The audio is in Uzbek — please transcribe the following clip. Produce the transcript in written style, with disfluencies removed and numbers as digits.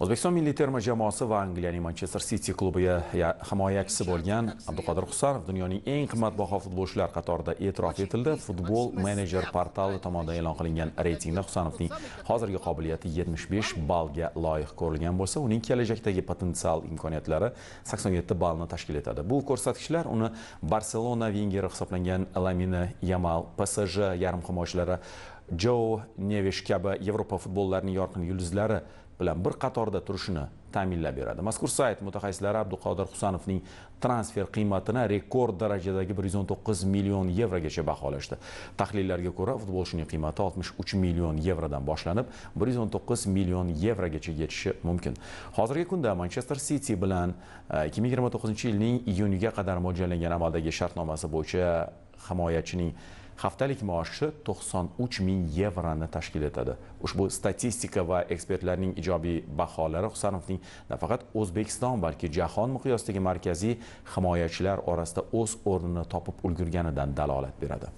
O'zbekiston milliy terma jamoasi va Angliyaning Manchester City klubiga himoyachisi bo'lgan Abduqodir Husanov dunyoning eng qimmatbaho futbolchilari qatorida e'tirof etildi. Futbol Menejer portali tomonidan e'lon qilingan reytingda Husanovning hozirgi qobiliyati 75 ballga loyiq ko'rilgan bo'lsa, uning kelajakdagi potensial imkoniyatlari 87 ballni tashkil etadi. Bu ko'rsatkichlar uni Barselona vingeri hisoblangan Lamine Yamal, PSG yarim himoyachilari Joe Nevish kabi Yevropa futbollarining yorqin yulduzlari bilan bir qatorda turishini ta'minlab beradi. Mazkur sayt mutaxassislari Abduqodir Husanovning transfer qiymatini rekord darajadagi 119 million yevrogacha baholashdi. Tahlillarga ko'ra, futbolchining qiymati 63 million yevrodan boshlanib, 119 million yevrogacha yetishi mumkin. Hozirgi kunda Manchester City bilan 2029-yilning iyuniga qadar mo'ljallangan amaldagi shartnomasi bo'yicha himoyachining haftalik maoshi 93 ming yevroni tashkil etadi. Ushbu statistika va ekspertlarning ijobiy baholari Husanovning nafaqat O'zbekiston, balki jahon miqyosidagi markaziy himoyachilar orasida o'z o'rnini topib ulgurganidan dalolat beradi.